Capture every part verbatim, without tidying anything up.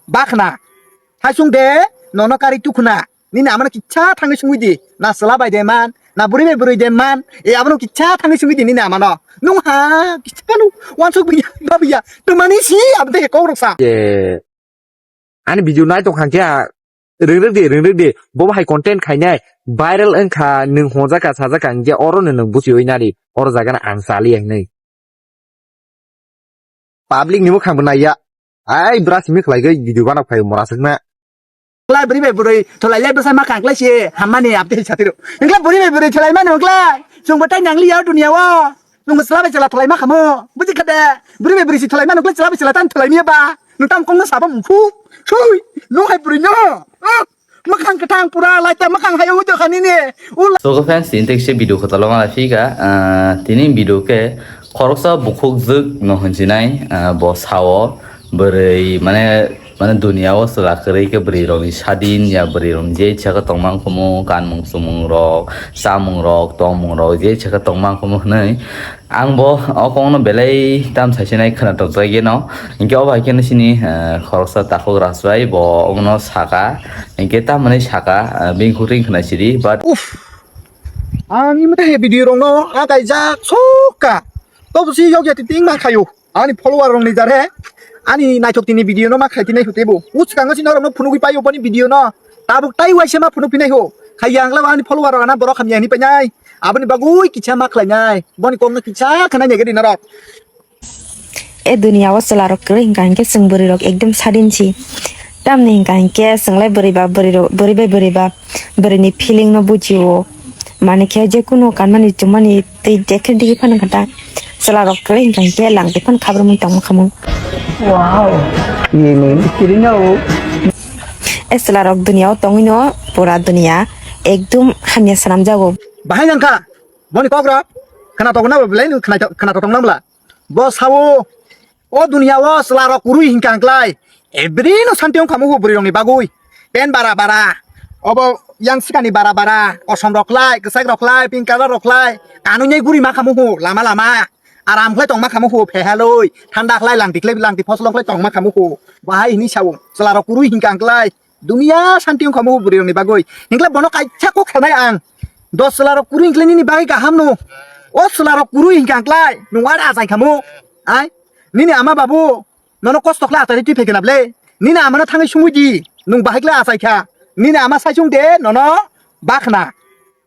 Bakhna. Thaisung de, nono kari tukhna. Nini amano kicha thangwi sungwi di. Na sela bai de man, na bwrwi bai bwrwi de man. E abono kicha thangwi sungwi di nini amano. Nung ha, kicha kanu, wansuk biya, ba biya. Tumani si, abde kok rok sa. Ani video nai tong kha khe, ring ring di, ring ring di. Bo hai content khainai, viral wngkha, nwng hojaka, sajaka, hingke oro no nwng buchiwi nari, oro jaga no ang chali ya hinwi. Public ni bwkhang bo naiya. Ai, bwrasi mi khlai gwi video bana phai mora sukna. Khlai bwrwi bai bwrwi, tholai lai bwsa ma kang khlai se, hammani update satiro. Hingkla bwrwi bai bwrwi tholai mani hingkla. Chwng bo tai nang liya o dunia o. Chwng bo chwla bai chwla tholai ma khamo. Buji khade, bwrwi bai bwrwi si tholai mani hingkla chwla bai chwla tan tholai miya ba. Nung tam kong no sabo mukhu. Sui, nung hai bwrwi no. Ah. Mwkhang kwthang pura laita mwkhang hayung wngtokha nini. Ula. So, friends, tini tekse video khotolo ma phika, ah, tini video khe khoroksa bukhuk jwk no hinjinai, ah, bo sao bwrwi mane, mane dunia o chwla kwrwi khe bwrwi rokni sadin ya bwrwi rokni je ichha khe tongmang khumu kanmung chumung rok, chamung rok, tongmung rok je ichha khe tongmang khumu hwnwi. Ang bo o kok no belai tam saisinai khwnatok jak yeno. Hinkhe o bai khe no chini, eh, khoroksa takhuk Rajbai bo omono saka. Hinkhe tamoni saka, eh, bini khuk ring khwna sidi, but uff. Ang imo tei video rok no a kaijak sokka. Tobo si yok ya titing ma khayo. Ani follower rok ni jar he. Ani naithok tini video no ma khai tinai hute bo. Uch kanga si norok no phunugwi paio boni video no. Tabuk tai waisa ma phunuk pinai ho. Khaya ang la ani follower rok ana borok hamya ni painai. Aboni bagwi kicha ma khlainai. Boni kok no kicha khanai nege di norok. E dunia o chwla rok kwrwi hingka hinkhe chwng bwrwi rok ekdum sadin si. Tamni hingka hinkhe chwng lai bwrwi ba bwrwi rok, bwrwi bai bwrwi ba bwrwi ni feeling no bujio. Mani khe je kunu kanmani chumani tei je khe digi phano kha ta. Chwla rok kwrwi hingka hinkhe lang tei phano khabrumwi tongma khamu. Wow. Ini kirina o. E chwla rok dunia o tongwi no pura dunia ekdum hamya swnam jago. Bahai nang kha. Boni kok rok khwnatok na belai nung khwnatok, khwnatok tong nang bla. Bo sao, o dunia o chwla rok kwrwi hingka hwnkhlai. Every no santi wng khamu ho bwrwi rok ni bagwi. Pen bara bara. Obo yang sikani bara bara. Kosom rok khlai, kwchak rok khlai, pink color rok khlai. Kanwi nai guri ma khamu ho lama lama. Aram khlai tong ma khamu ho phehaloi. Thanda khlai langti khlai langti phoslong khlai tong ma khamu ho. Bahai hini sao. Chwla rok kwrwi hingka hwnkhlai. Dunia santi wng khamu bwrwi rokni bagwi. Hinkle bono kaisa kok sanai ang. Dos chwla rok kwrwi hinkle nini bagwi kaham no. O chwla rok kwrwi hinkha hinkhlai nung ar achai khamu. Ai, nini ama babu nono kosto khlai achai twi phaikha na ble. Nini amano thangwi sumui di. Nung bahai khlai achai kha. Nini ama sai sung de nono bakhna.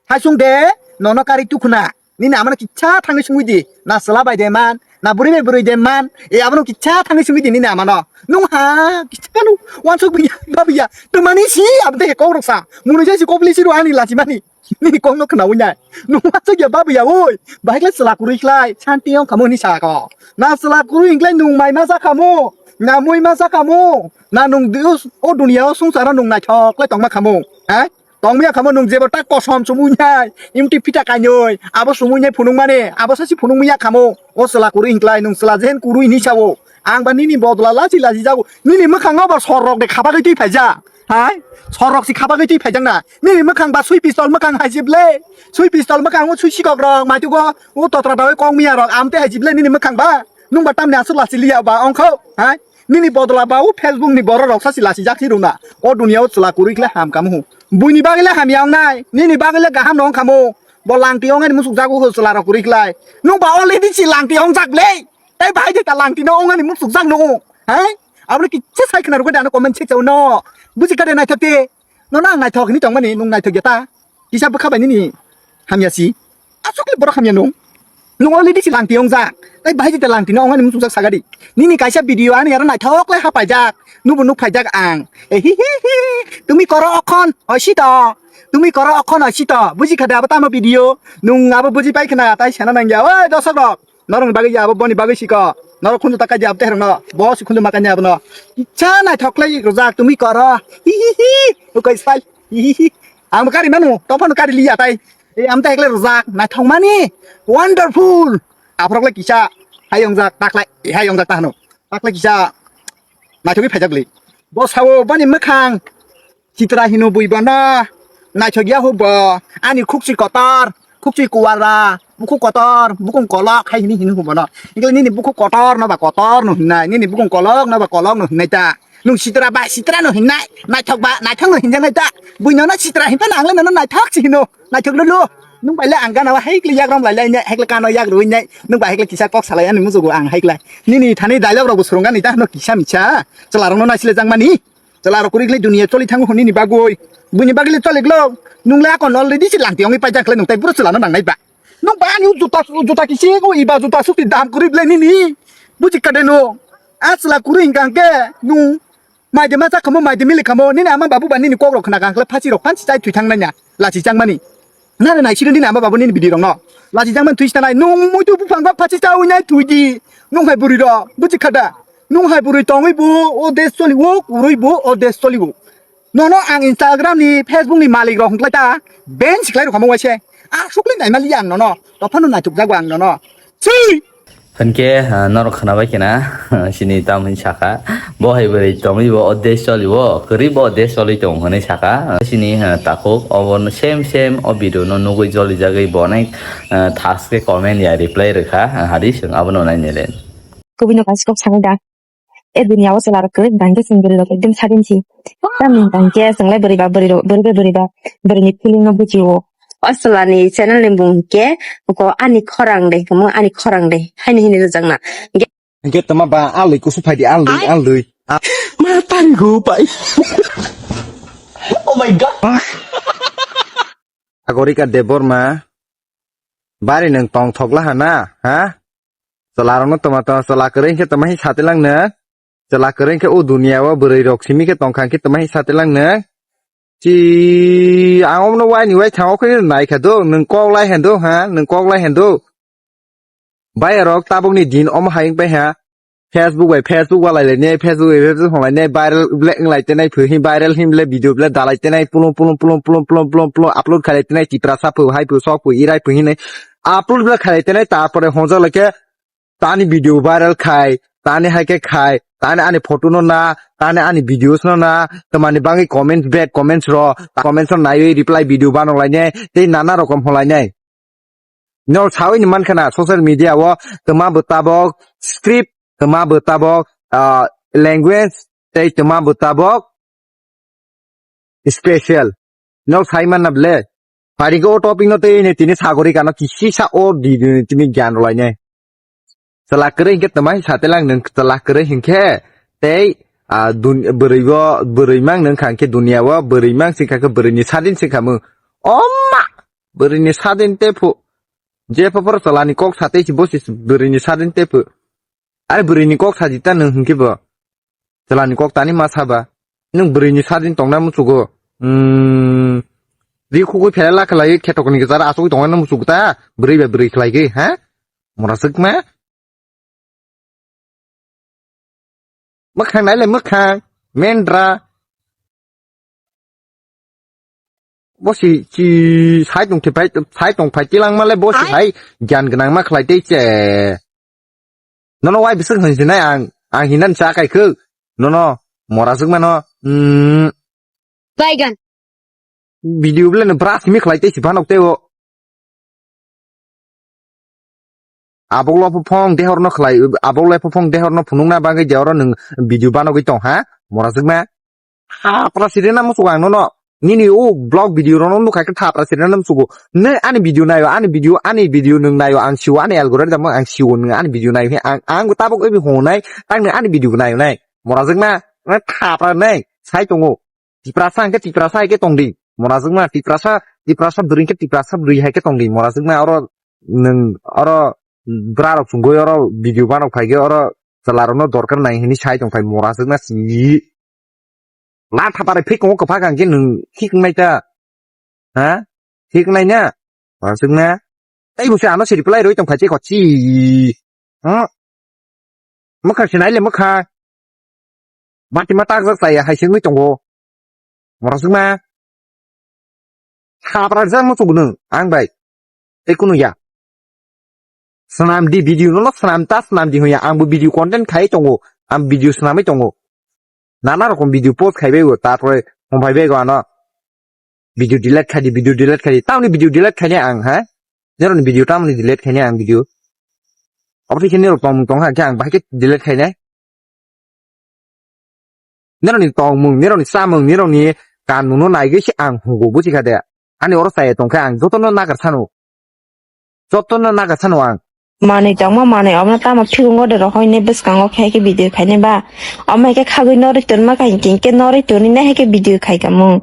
Hai sung de nono kari tukhna. Nini amano kicha thangwi sungwi di. Na chwla bai de man, na bwrwi bai bwrwi de man. E abono kicha thangwi sungwi di nini amano. Nung ha, kicha kanu, wansuk biya, ba biya. Tumani si, abde he kok rok sa. Munu jai si kobli si ro ani lachi mani. Nini kok no khnawi nai. Nung wansuk ya ba biya oi. Bahai khlai chwla kwrwi khlai. Santi wng khamu ni sa ko. Na chwla kwrwi khlai nung mai ma sa khamu. Na mui ma sa khamu. Na nung dius o dunia o sungsaro nung naithok khlai tongma khamu. Ha? Tongmaya khamu nung jebo ta kosom sumui nai, imti pita kainoi, abo sumui nai phunuk mani, abo sasi phunuk maya khamu. O chwla kwrwi hinklai, nung chwla jehen kwrwi hinwi sao. Ang ba nini bodla lachi lachi jago. Nini mwkhang no ba sor rok de khabagwi twi phaijak. Hai? Sor rok si khabagwi twi phaijak na. Nini mwkhang ba sui pistol mwkhang hai jible. Sui pistol mwkhang o sui sikok rok, maitu go, o totra dawi kong miya rok, amte hai jible nini mwkhang ba. Nung ba tamni aswk lachi liya ba ongkho. Hai? Nini bodla ba o Facebook ni borok rok sasi lachi jak si runa. O dunia o chwla kwrwi khlai ham kamu. Buini bagwi le hamya wngnai, nini bagwi le kaham no wngkha mo. Bo langti ongani musuk jago ho chwla rok kwrwi khlai. Nung ba already si langti ongjak le. Tai bahai de ta langti no ongani musuk jak no. Hai? Aboni kisa sai khna rwgwi de ano comment section no. Buji kha de naithok te. Nono ang naithok hinwi tongmani nung naithok ya ta. Kisa bwkha bai nini hamya si. Aswk le borok hamya nung. Nung already si langti ongjak. Tai bahai jita langti no ongani muchungjak sagadi. Nini kaisa video ani aro naithok lai hapaijak. Nubo nuk phaijak ang. E hi hi hi. Tumi koro okhon oisito. Tumi koro okhon oisito. Buji khade abo tamo video. Nung abo buji pai khna tai sana nangya. Oi dosok rok. Norok ni bagwi abo boni bagwi siko. Norok khunju takai di abo tehrok no. Bo si khunju makai ni abo no. Kicha naithok lai rwjak tumi koro. Hi hi hi. Ukai sai. Hi hi hi. Ang bo kari manu. Tophano kari liya tai. E, amta ekle rwjak, naithokmani, wonderful. Aphroklai kisa, hai ongjak, taklai, hai ongjak ta hano. Taklai kisa, naithokgwi phaijak le. Bo sao, boni mwkhang, chitra hino bui bono, naithokya ho bo, ani khukchi kotor, khukchi kuwara, bukhuk kotor, bukung kolok, hai hini hini ho bono. Engkhe nini bukhuk kotor no ba kotor no hinai, nini bukung kolok no ba kolok no hinai ta. Nung sitra ba sitra no hinnai, naithok ba naithok no hinjaknai ta. Buino no sitra hinpa nang le nono naithok si hino, naithok lulu. Nung bai le ang gana wa hekle yak rom lai lai ne, hekle kano yak rui ne. Nung bai hekle kisa kok salai ani mujugo ang hekle. Nini thani dialogue rok bo surungani ta no kisa misa. Chwla rok no naisile jang mani. Chwla rok kwrwi khlai dunia choli thango hwnwi ni bagwi. Buini bagwi le choli glok. Nung le akon already si langti ongwi paijak khlai nung tai buro chwla no nangnai ba. Nung ba ani juta, juta kisi ko iba juta sukti dam kwrwi ble nini. Buji kade no. A chwla kwrwi hingka hingke nung mai de ma cha khamo, mai de mili khamo. Nini ama babu ba nini kok rok khna kang khlai phachi rok phansi chai thui thang nanya. Lachi chang mani. Nare nai siri nini ama babu nini bidi rok no. Lachi chang mani thui stanai. Nung muitu buphang ba phachi cha ui nai thui di. Nung hai buri rok. Buji khada. Nung hai buri tongwi bu o des choli wo, kwrwi bu o des choli wo. Nono ang Instagram ni, Facebook ni malik rok hwnklai ta, ban si khlai rok hamung waise. A sukli nai mali ang nono, to phano naituk jago ang nono. Chi! Hwnke, ah, norok khnabai kena, sini tam hin saka. Bo hai bwrwi tongwi bo o desh choli bo, kwrwi bo o desh choli tong hwnwi saka. Sini, ah, takhuk, obo no same same o video no nugwi joli jagwi bo nai, ah, thaske comment ya reply rwkha, ah, hadi swng abono nai nelen. Kubui no kaisa kok sanai da. E dunia o chwla rok kwrwi bangkhe chwng bwrwi rok ekdom sadin si. Tamni bangkhe chwng lai bwrwi ba bwrwi rok, bwrwi bai bwrwi ba bwrwi ni feeling no buji o. O chwla ni channel ni bung khe ko ani khorang de, kamo ani khorang de, haini hini rwjakna. Hingke tama ba alwi kusu phaidi alwi alwi. Ma tari go pai. Oh my God. Agorika Debbarma. Bari nwng tong thok laha na, ha? Chwla rokno tama tama chwla kwrwi khe tama hi satilang nwng. Chwla kwrwi khe o dunia o bwrwi rok simi khe tongkha khe tama hi satilang nwng. Chi ang omno waini wai thango khe nai kha do, nwng kok lai hen do, ha? Nwng kok lai hen do. Bai rok tabuk ni din omo hai wng pai ha. Facebook bai Facebook walai lainai, Facebook bai Facebook hong lainai, viral ble wng lai tenai phu hi, viral him ble video ble dalai tenai, pulung pulung pulung pulung pulung pulung pulung upload khalai tenai, Tiprasa phu hai phu sok phu irai phu hinai upload ble khalai tenai, tarpore hongjak lai khe tani video viral khai, tani hai khe khai, tani ani photo no na, tani ani videos no na, tamani bangwi comments bad comments ro, comments no naiwi reply video banok lainai, tei nana rokom hong lainai. No sawi ni mankha na social media o twma bw tabok script, twma bw tabok, ah, language, tei twma bw tabok special. No sai man na ble. Pari go topic no tei ne tini sagori kano kisi sa o di di tini gyan rwlai ne. Chwla kwrwi hinkhe twma hi satelang nwng chwla kwrwi hinkhe tei, ah, dun-, bwrwi o, bwrwi mang nwng kha hinkhe dunia o bwrwi mang singkha khe bwrwi ni sadin singkha mung. Oma! Bwrwi ni sadin tei phu. Je phapor chwla ni kok sa tei si bo si bwrwi ni sadin tei phu. Are bwrwi ni kok sa di ta nwng hinkhe bo. Chwla ni kok tani ma saba. Nwng bwrwi ni sadin tongna muchugo. Hmm. Ri khugui phela la khlai khetok ni gjar asugui tongna muchugo ta. Bwrwi ba bwrwi khlai gwi, ha? Mora sukma. Mwkhang nai le mwkhang. Mendra. Bo si, si sai tong thai phai, sai tong phai tilang ma le bo si hai gyan gwnang ma khlai tei che. Nono wai bising hwn sinai ang, ang hinan cha kai khuk. Nono mora suk mano. Mm. Baigan. Video ble no bra simi khlai tei si phanok tei o. Abok lo phone dehor no khlai, abok lo phone dehor no phunuk na bagwi je oro nwng video banogwi tong ha? Mora suk ma. Thapra siri na muchuk ang nono. Nini o vlog video rono nukha khe thapra siri na muchugo. Nai ani video nayo, ani video, ani video nwng nayo, ang siwo, ani algorithm ang siwo, nwng ani video nayo khe ang, ang tabok ebi honai, tang nwng ani video nayo nai. Mora jwk na, na thapra nai, sai tongo. Tiprasa hwnkhe Tiprasa hai khe tongdi. Mora jwk na, Tiprasa, Tiprasa bwrwi hwnkhe Tiprasa bwrwi hai khe tongdi. Mora jwk na oro nwng, oro bwra rok chwngwi oro video banok phai khe oro chwla rokno dorkar nai hinwi sai tong phai mora jwk na si. La thapare phik tongo kwphak ang khe nwng thik wngnai ta. Ha? Thik wngnai na? Aswk na? Tei bo se ano se reply roi tong phai se kho chi. Ha? Mwkha se nai le mwkha. Bati ma tak jak chaya hai se wngwi tongo. Mora swk ma. Thapra rijak muchung nwng ang bai. Tei kunu ya. Swnam di video no, no swnam ta swnam di hwnya. Ang bo video content khai tongo. Ang video swnamwi tongo. Nana rokom video post khai bai o. Tarpore hom phai bai go ano. Video delete khai di, video delete khai di. Tamni video delete khai ni ang ha. Jeroni video tamni delete khai ni ang video. Obo khe ni rok tong tong ha khe ang bahai khe delete khai nai. Nirokni tongmung, nirokni chamung, nirokni kanmungno naigwi se ang hugo, buchikha de? Ani oro chaya tongkhe ang jotono nagar sano. Jotono nagar sano ang. Manwi tongma manwi omo tamo phigungo de rohoi ne bwskango khe khe video khaine ba. Omo hai khe khagwi norwi tonma kha hinkhe hinkhe norwi toni ne hai khe video khai kamung.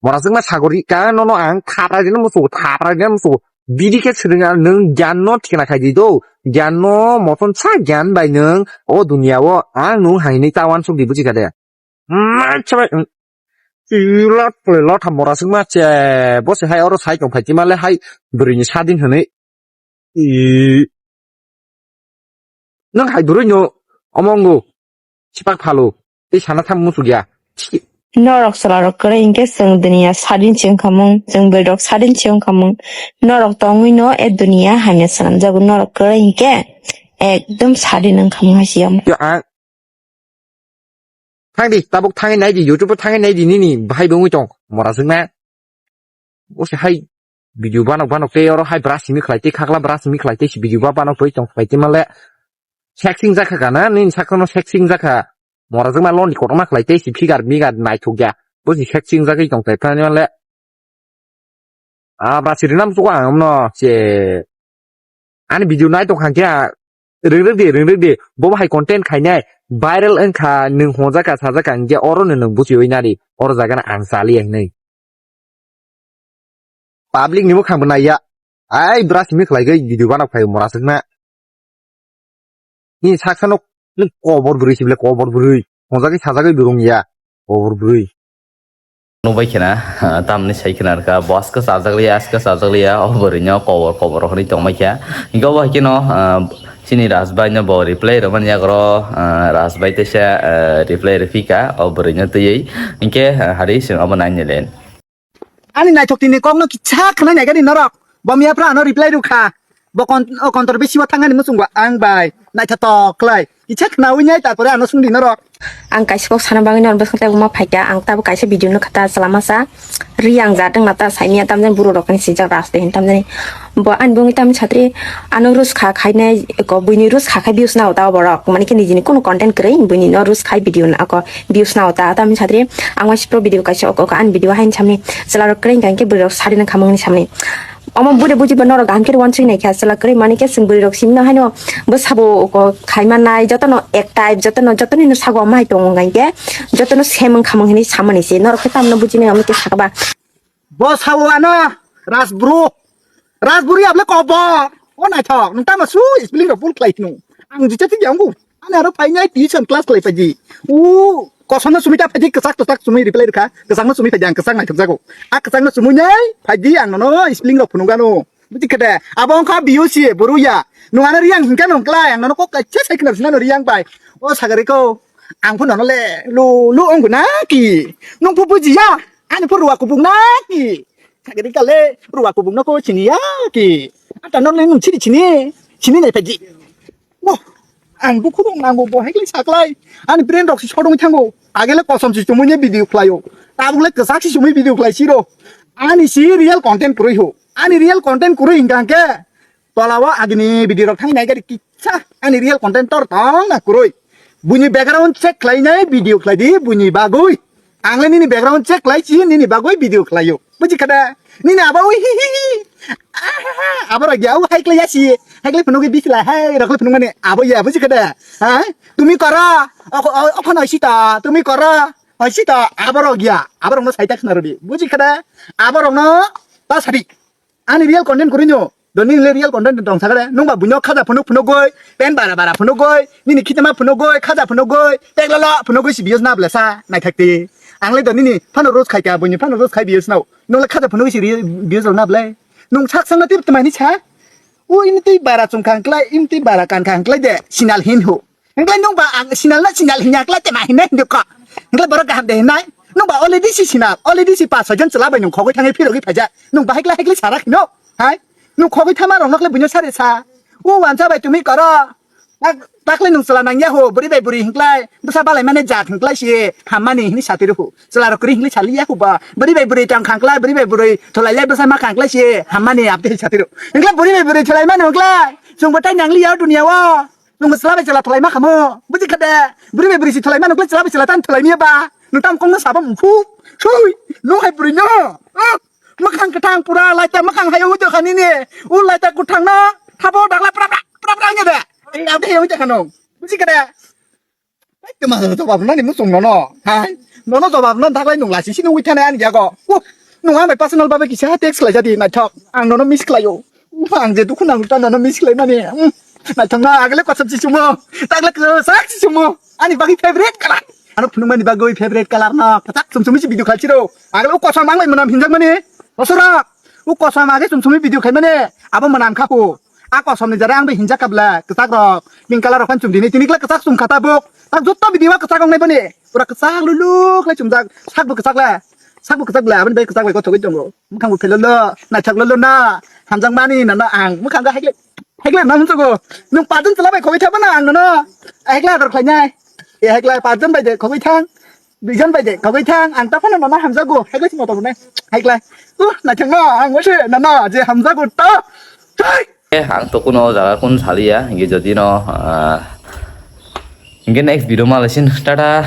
Mora jwkma sagori ka nono ang thaprai rina musugo, thaprai rina musugo. Bidi khe swrwng ang nwng gyan no thikna khai di do. Gyan no moton sa gyan bai nwng o dunia o ang nwng hai hinwi ta uansuk di buchikha de? Mma, chwbai, mm. Ila phle lotha mora swkma che, bo se hai oro sai tong phai tima le hai bwrwi ni sadin hwnwi. I, nwng hai bwrwi no omo wngo, sipak phalo, tei sana tham muchuk ya. Norok chwla rok kwrwi hinkhe chwng duniya sadin se wngkha mung, chwng bwrwi rok sadin se wngkha mung. Norok tongwi no e duniya hamya swnamjago, norok kwrwi hinkhe ekdom sadin wngkha mung hai se omo. Yo, ang Thang di, tabuk thangwi nai di, YouTube o thangwi nai di, nini bahai bo wngwi tong, mora jwkma. Bo se hai video banok banok tei oro hai bra simi khlai tei khakla bra simi khlai tei se video ba banok twi tong khlai tei male. Sexing jakha kana, nini sakno sexing jakha. Mora jwkma loni kotorma khlai tei se figure migar naithok ya. Bo se sexing jagwi tong khlai phani male. Ah, bra siri nam suka ang no se. Ani video nai tong khan kya. Ring ring di, ring ring di. Bo hai content khainai. Viral wngkha, nwng hojaka, sajaka, hinkhe oro no nwng buchiwi nari. Oro jaga na ang chali hinwi. Public ni bwkhang bo naiya. Ai, bra simi khlai gwi video banok phai mora swkma. Ni saksa no, ni kobor bwrwi sibile kobor bwrwi. Hojagwi sajagwi bwrwi ya. Kobor bwrwi. Nubai khena, tamni sai khena rwkha, boss khe chajakliya, aske chajakliya, o bwrwino kobor kobor hwnwi tongbai kha. Hinkhe obo hai kheno, ah, chini Rajbai no bo reply rwmani yago, ah, Rajbai teisa, ah, reply rwphika, o bwrwino twiwi. Hinkhe, ah, hari chwng obo naini len. Ani naithok tini kokno kisa khwnai naikha di norok. Bo miya phra ano reply rwkha. Bo kon-, o kontor bisi o thangani muchungbo ang bai. Naithotok khlai. Kisa khwnawi nai tarpore ano sungdi norok. Ang kaisa kok sana bagwi norok bwswk tei uma phaikha. Ang tabuk kaisa video nukha ta chwla masa. Riyang jat wngna ta saimanya tamjani bururokni swijak Rajbai hinwi tamjani. Bo ani bungwi tamni satri ano rus kha khainai ko buini rus kha khai views nao ta borok. Mani khe nijini kunu content kwrwi buini no rus khai video nao ko views nao ta tamni satri ang waisa pro video kaisa ok ok ani video haini samni chwlarok kwrwi hinkha hinkhe bwrwirok sari nang khamungni samni. Omo bwrwi bujiba norok kaham khe wansuk nai kha chwla kwrwi mani khe chwng bwrwirok simi no haino bwsabo ko khai mannai jotono ek type jotono jotoni no sago omo hai tongo hinkhe jotono same wng khamung hinwi samani se norok khe tamno bujinai omo khe sakba. Bo sao ano Rajbru. Rajbru ya bole kobor. O naithok, nwng tamo su spelling rok bul khlai phinu. Ang jisa thik ya wngo. Ani aro phainai tuition class khlai phaidi. U kosomno sumui ta phaidi, kwchak kwchak sumui reply rwkha. Kwchakno sumui phaidi, ang kwchak naithok jago. A kwchakno sumui nai phaidi, ang nono spelling rok phunuk gano. Buji khede, abo wngkha B U C, buru ya. Nwng ano riyang hinkhe nwng klai, ang nono kok kaisa sai khna rwsina no riyang bai. O sagari ko, ang phu nono le, lu, lu onggo na ki. Nwng phu buji ya, ani phu ruwa kubuk na ki. Sagari kale, ruwa kubuk no ko sini ya ki. Ata no le nwng sini sini, sini nai phaji. Bo, ang bukhuk rok nango, bo hai khlai saklai. Ani brain rok se sodongwi thango. Agele kosom se chumui ne video khlaio. Tabuk le kwchak se chumui video khlai siro. Ani si real content kwrwi ho. Ani real content kwrwi hingka hingke. Tola o agini video rok thangwi nai gari kisa. Ani real content tor tong na kwrwi. Buini background check khlai nai video khlai di buini bagwi. Ang le nini background check khlai si nini bagwi video khlaio. Buji khada? Nini abo ui hi hi hi. Ahaha, abo rok ya, u hai khlai ya si. Hai khlai phunugwi bisla, hai rok khlai phunuk mani abo ya, buji khada? Ha? Tumi koro. Oko, o-, okhono sita, tumi koro. O sita, abo rok ya. Abo rokno saita khna rwdi. Buji khada? Abo rokno ta sadi. Ani real content kwrwi no. Doni le real content tong sakare. Nungba buino khaja phunuk phunuk goi, pen bara bara phunuk goi, nini khitema phunuk goi, khaja phunuk goi, tek lolo phunuk goi si views na blesa, naithak ti. Ang le doni ni phano roast khai ka, buini phano roast khai views nao. Nung le khaja phunuk goi si re-, views rok na ble. Nung sak sang na tip tmani sa. O imti bara chung khang klai, imti bara kan khang klai de, sinal hin ho. Hingklai nung ba ang sinal na sinal hinya klai te ma hinai hindu ko. Hingklai borok kaham de hinai. Nung ba already si sinal, already si pas soi jon chwla bai nung khogwi thangwi phirogwi phaijak. Nung ba haiklai haiklai sarak hino. Hai? Nung khogwi thama rok nokle buino sari sa. O wansa bai tumi koro. Tak, takle nung chwla nang yahu, bwrwi bai bwrwi hingklai. Bwsa balai mane jat hingklai si hammani hini sati ruhu. Chwla rok kwrwi hingklai sali yahu ba. Bwrwi bai bwrwi tang khangklai, bwrwi bai bwrwi thulai lai bwsa ma khangklai si hammani abdi sati ruhu. Hingklai bwrwi bai bwrwi thulai mani hingklai. Chwng bo tai nang liya o dunia o. Nwng chwla bai chwla thwlai ma khamo. Buji kha de. Bwrwi bai bwrwi si thwlai ma, nwng chwla bai chwla tang thwlai miya ba. Nwng tamo kong no sabo mukhu. Sui. Nwng hai bwrwi no. Ah. Mwkhang kwthang pura laita mwkhang hayo wngwi tongkha nini. O laita kwthang no. Thabo dakla pra pra pra pra nya de. Ai abde hayo wngwi tongkha nwng. Buji kha de. Hai, tama jawab nani muchung nono. Hai, nono jawab no daklai nung lasi si nungwi thana ani yago. Uh, nung ang bai personal babe kisa text khlai jadi naithok. Ang nono miss khlaio. Uh, ang je dukhu nang ta nono miss khlai mani. Hmm, naithok na agale kwcham si sumo. Dagle kwchak si sumo. Ani bagwi favorite color. Ano phunuk mani bagwi favorite color no. Kwchak sum sum si video khlai siro. Agale u kosom ang bai manam hinjak mani. Osora. U kosom age sum sumi video khai mani. Abo manam kha khu. A kosom ni jara ang bai hinjak kha bla. Kwchak rok. Pink color rok phan chum dini. Tini kla kwchak chum kha ta buk. Ta jotto video kwchak ong nai bani. Pura kwchak luluk lai chumjak. Sak bo kwchak la. Sak bo kwchak la. Aboni bai kwchak bai kothogwi tongo. Mwkhang bo phelo lo. Naithok lo lo na. Hamjak mani na na ang. Mwkhang ga haigle. Haigle na hwnjago. Nwng padan chwla bai khogwi thaba na ang nono. Haigle ador khlainai. E haigle padan bai de khogwi thang. Duijon bai de khogwi thang. Ang ta phano nono hamjago. Haigle si motor ne. Haigle. Uh, naithok no. Ang wase nono je hamjago to. Thai. Eh, ang to kuno jaga kun saliya, hingke jodi no, ah, hingke next video ma laisin, tata.